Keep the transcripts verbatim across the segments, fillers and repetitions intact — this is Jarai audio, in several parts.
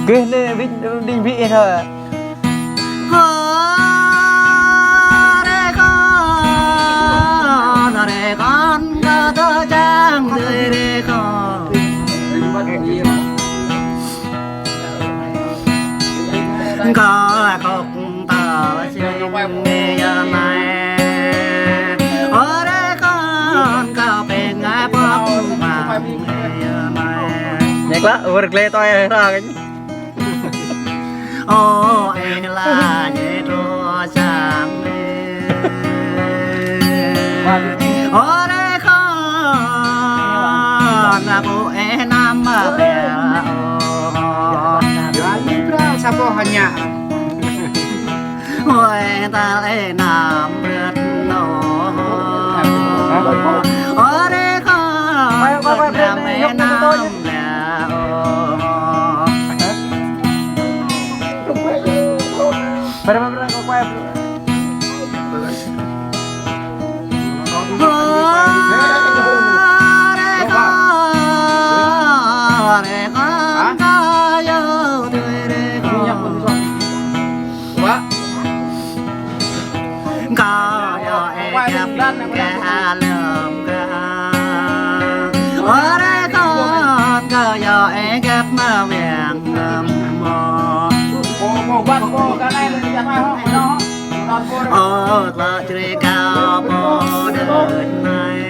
Gih nê vinh đinh vị thôi. Ơ, rê con, rê con, kâo tơ čang tui rê con. Kâo khŏk tơ čang mê anai. Ơ, rê con, kâo pĕng ngai pŏk mă mê anai. Nhẹ quá, vừa glê tôi ra cái. Ơ, ê la nhê trô sang mê. Ơ, rê con, na bu ê nam ma bia. Ơ. Yua li pra sa boh hanya. Ôi, ta lê nam rơt nô. Ơ, rê con, nam ê nam. Kâo yơh ê găp kơ lơm kơ. Ơ, rê con, kâo yơh ê găp mă mơyang lơm mơ̆. Ơ, tlŏ črê kâo pô đơ̆n nai.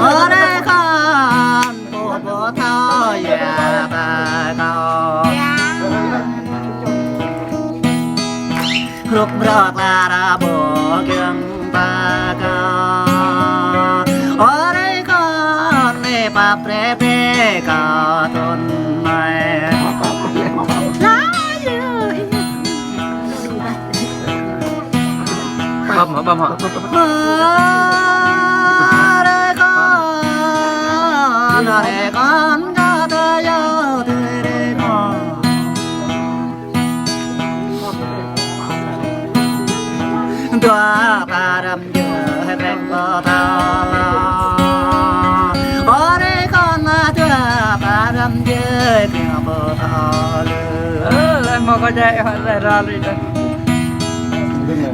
Ơ, rê con, pô pô thâo yua ta kâo. Hrŭp hrŏk la ra ƀô̆ kiăng ta kâo. Ơ, rê con, nê pap rê bê kâo tŭn mai. Băm hă, băm hă. Ơ, rê con, rê con, kâo tơ yua tui rê con. Dua ta răm jơh rĕng pơthâo. Ơ, rê con, dua ta răm jơh rĕng pơthâo. Ơ, lĕ mă kơ jai, lĕ ra lui ta.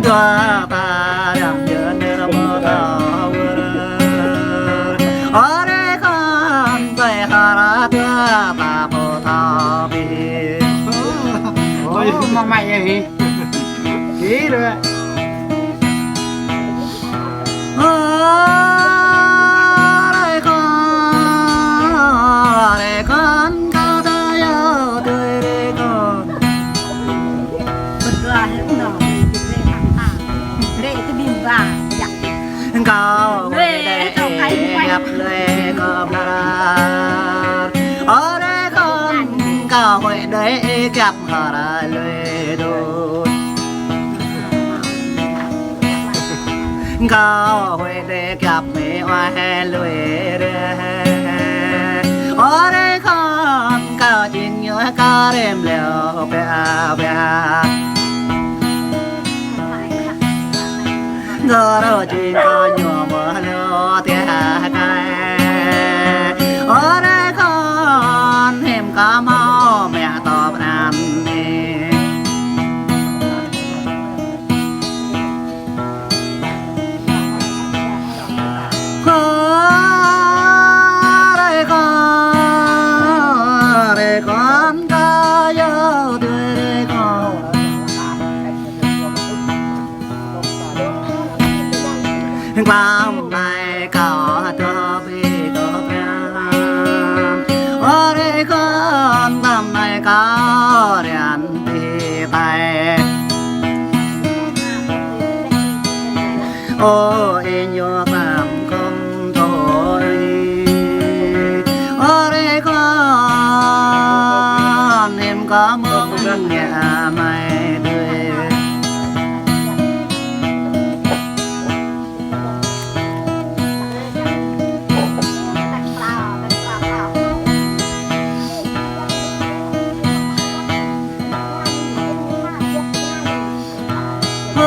Dua ta răm jơh rĕng pơthâo. Ơ, rê con, tơi hara dua ta pơthâo bi. Ôi, mă mă yơh hĭ. Kí rồi. Ơ, rê con, rê con, kâo tơ yua tui rê con. Bơ̆t ră hĭ nô, rê hăng ta. Rê tơ bim ba, yă. Kâo huĭ đơi ĕp lui kơ blar. Ơ, rê con, kâo huĭ đơi găp hara lui đôč. Kâo huĭ đơi găp mê oai lui rơh. Ơ, rê con, kâo jing ñu kơ rem leo pia pia. Dơ rơ jing kơ ñu mơ̆ leo tia kai. Ơ, rê con, hiư̆m kơ mâo mĕ tŏp anai. Ơ, rê con, rê con, kâo yua tui rê con. Tlam anai kâo tơ pi tơ pia. Ơ, rê con, tlam anai kâo rian pi tai. Ơ, ih ñu tlam kơm tui. Ơ, rê con, hiư̆m kơ mơ̆ng ngă mai tui. Ơ,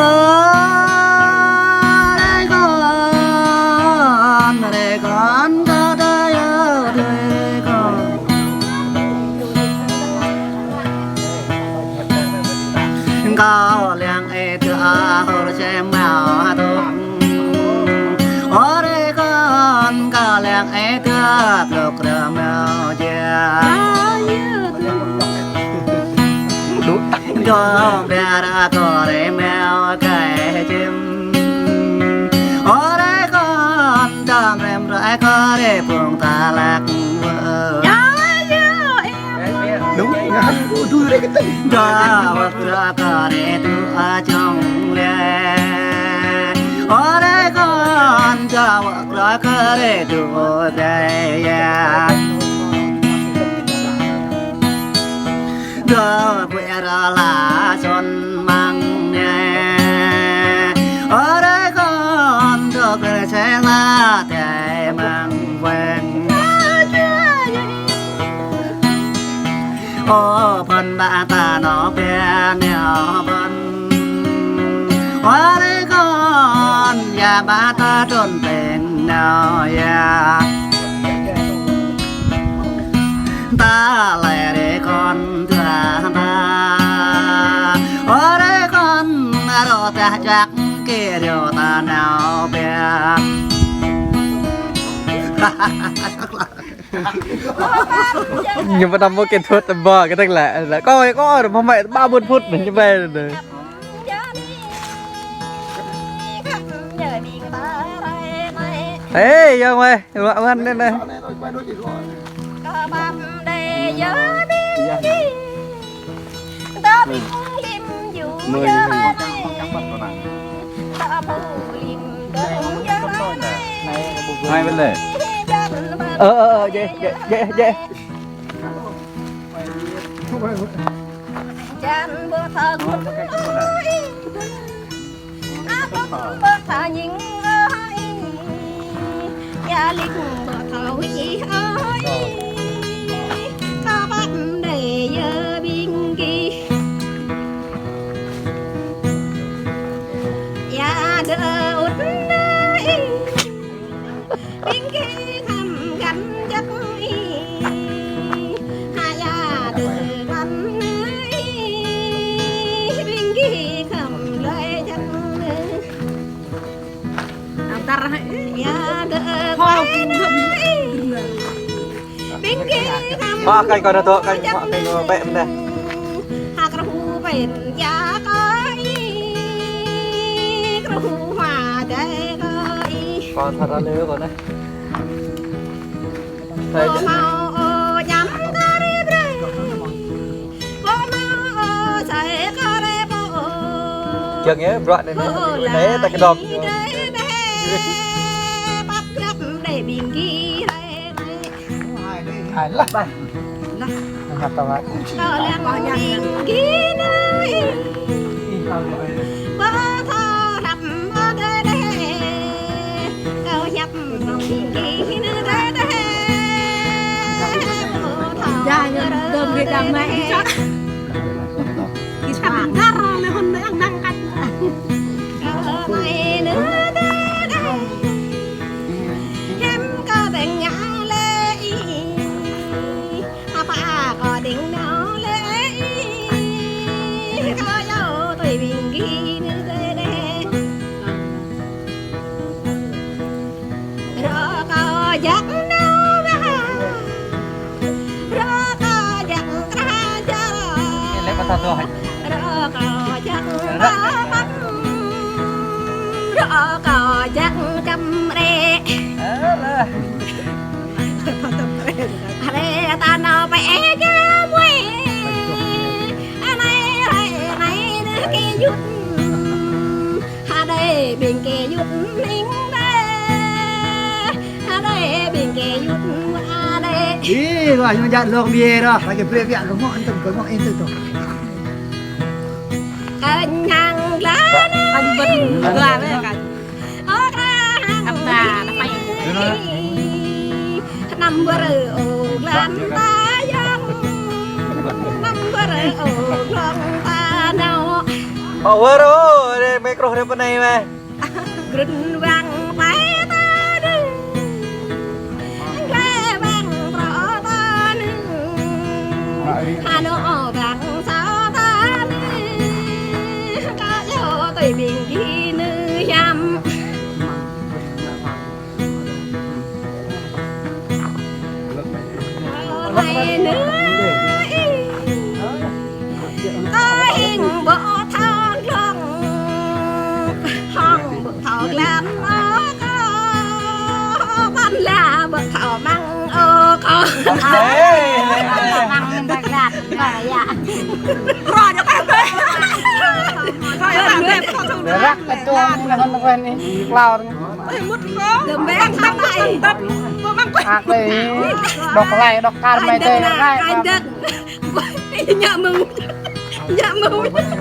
rê con, rê con, kâo tơ yua Yang ai tơp lŏk rơmao jia. Dŏ ƀiă ră kơ rơmao kai čim. Ơ rai kơn tơm rem rai kơ rơbung ta lăk wơ. Dŏ wơ̆t ră kơ rơdu a čong le. Ơ rai kơn dŏ wơ̆t ră kơ rơdu dai ya. Dŏ kuê ră la son măng ne. Ơ rai kơn dŏ kơ se la dai măng weng. Ơ phơn ba ta nao pia nao phơn. Ơ rai kơn ya ba ta trôn peng nao ya. Ta lai rai kơn dua ta. Ơ rai kơn rŏ ta čăk kơ rŏ ta nao pia. Ñu pơtăm mơ̆ kơ thut tơbơ kơ tơk lĕ. Lĕ kơ, kơ, mơ̆ mă ba bươn phut anai ñu ƀai anai. Ê, yơh mơi, mă mă anai anai. Hai bên lề. Ơ, ơ, ơ, dê, dê, dê, dê. Jan bơ thơ gŭt ơi. Abang bơ thơ ñing ơi. Ya lik bơ thơ wĭ ơi. Kơ băm đê yơ ƀing gih. Ya đơ ŭt ơi. Ƀing gih khăm găn jăk ih, ha ya dơ găn ih, ƀing gih khăm lơi jăk ih. Antar ya dơ găn ih. Ƀing gih khăm. Mă kơi kơ dŏ kơi, mă kơi kơ pĕ mơ̆n đeh. Ha krŭ pĕn ya kơi. Krŭ hua dai kơi. Kơ thăt lơ kơ anai. Pô mâo ôh ñăm kơ ri brơi. Pô mâo ôh sai kơ ri pô. Čang yơh, bruă anai anai. Anai ta kơdŏp. Dai dai. Păp grăp dai ƀing gih rai rai. Hai lah. Lah. Ngăt tơlơi. Tơlơi ƀing gih anai. Bơ thơ răm bơ đê đê. Kâo ñăp ƀing gih anai đê đê. Bơ thơ. Ya, ya, dơ̆m gih đăm mơi. Kơ anai anai anai. Kơ anai anai. Hiam kơ ƀing ngă lĕ ih. Apa kơ ƀing nao lĕ ih. Kơ yua tui ƀing gih anai đê đê. Rơkâo jăk nao wah. Rơkâo jăk krah jăk. Lĕ kơ ta tuh. Rơkâo jăk pơpăm. Rơkâo jăk čăm rĕ. Alah. Rĕ ta nao pĕ jơmơi. Anai rĕ anai nơ kơ yŭt. Hơdai ƀing gih yŭt ning đe. Hơdai ƀing gih yŭt mă đe. Ih, wah, ñu jăt lŏk biê dah. Lagi brơi biă kơ mŏ antum, kơ mŏ antum tuh. Kơñang glan. Kơñang glan, ya kan? Ơ, kơñang glan. Năm bơ rơ ôh glan ta yơh. Năm bơ rơ ôh glan ta nao. Ơ, wơr ôh, rĕ mơi krŏh rĕ pơ anai mơi. Grŭn wang pai ta đơ. Gle wang krŏ ta nơ. Hơnŏ wang sa ta nơ. Kơ yua tui ƀing gih nơ hiam. Ai nơ, ih. Ơ, hing bơ thong glông. Hong bơ thong glăm, ơ, kơ. Băn la bơ thong măng, ơ, kơ. Ê. Măng măng glăm, kơ ya. Rô, ñu kơ tơi. Rô, ñu kơ tơi. Ră kơ tuang, năn kơ ni, klao. Ih, mŭt kơ. Lơm bĕ, măng tăp, măng tăp. Măng tăp. Ak lĕ, đŏk lăi, đŏk kar mai tơi, lăi. Ai dơ̆ng. Ñă mơ̆ng. Ñă mơ̆ng.